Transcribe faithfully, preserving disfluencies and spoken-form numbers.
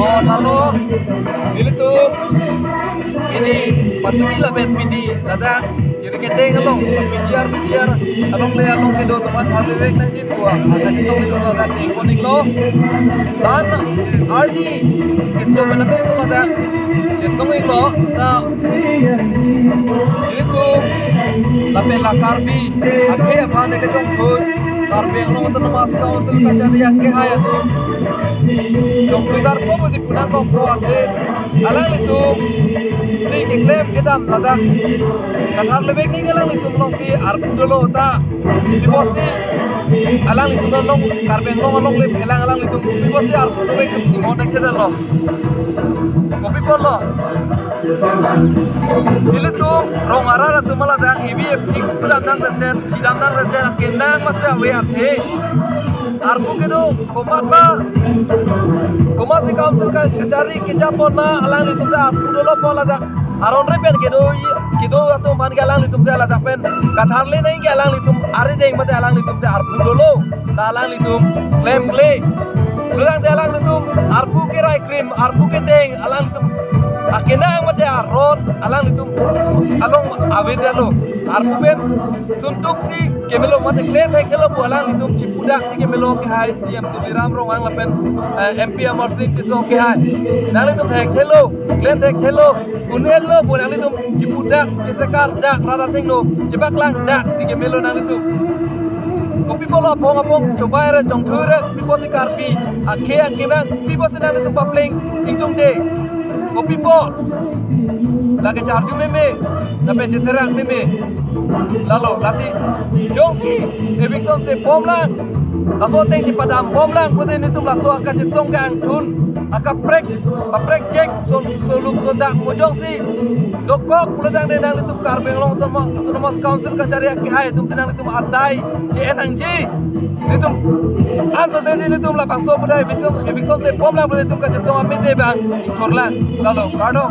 Oh, lalo, ilitum pini patumi lapen pini ladak kiri kedeng along, P G R, P G R along le along kedo atum aphan tharlevek nangji pu akhai chetong ilitum ladak ingkon-iklo. Lapen arni keso pen abe ilitum ladak chetong-iklo, ta ilitum lapen la Karbi akhei aphan kejongthui, Karbi Anglong Autonomous Council kachari akhei atum jongthui darpo pusi punangkokpo athe alanglitum si keklem kedam ladak katharlevek nangji alanglitum alongsi arpu dolo, ta kopi pusi alanglitum along, Karbi Anglong along le phelang alanglitum kopi pusi arpu dovek atum chinghon nangchedetlo. Kopi pulo? Ilitum rong arat atum ladak evi ephik pudam nang resen, chidam nang resen, akenang masi ave athe arpu kedo komat ma, komatsi council ka-, kachari kejapon ma, alanglitum ta arpu dolo pu ladak aron re pen kedo, kedo atum aphan ke alanglitum ta ladak pen katharle nangji ke alanglitum arideng mate alanglitum ta arpu dolo, ta alanglitum klemkle. Pulotangte alanglitum arpu kerai krim, arpu kedeng, alanglitum akenang mate aron alanglitum along avedetlo. Arpu pen suntuksi kemelo mate klem thekthelo pu alanglitum chipudaksi kemelo akhei C M Tuliram Ronghang lapen, eh, M P Amarsing Tisso akhei. Nanglitum thekthelo, klem thekthelo, un-etlo pu nanglitum chipudak, chisekardak, rat athengno chipaklangdaksi kemelo nanglitum. Kopi pulo apong apong chobai re, jongthui re, kopi pusi Karbi akhei akemang, kopi pusi nanglitum papleng ingtungde? Kopi pu? Lake charju meme, lapen chetherak meme. Lalo, lasi jongsi eviction se bomlang, laso ateng si padam bomlang pulote nelitum laso akachetong ke angthun, akaprek, kaprek chek, sol-, soluk sodak mo jongsi dokok pulotangte nanglitum Karbi Anglong Autonomous, Autonomous Council kachari akhei atumsi nanglitum adai che-en nangji. Nelitum anso teni nelitum labangso pu dei eviction, eviction se bomlang pulote nelitum kachetong amide bang ingthurlang. Lalo, kardom.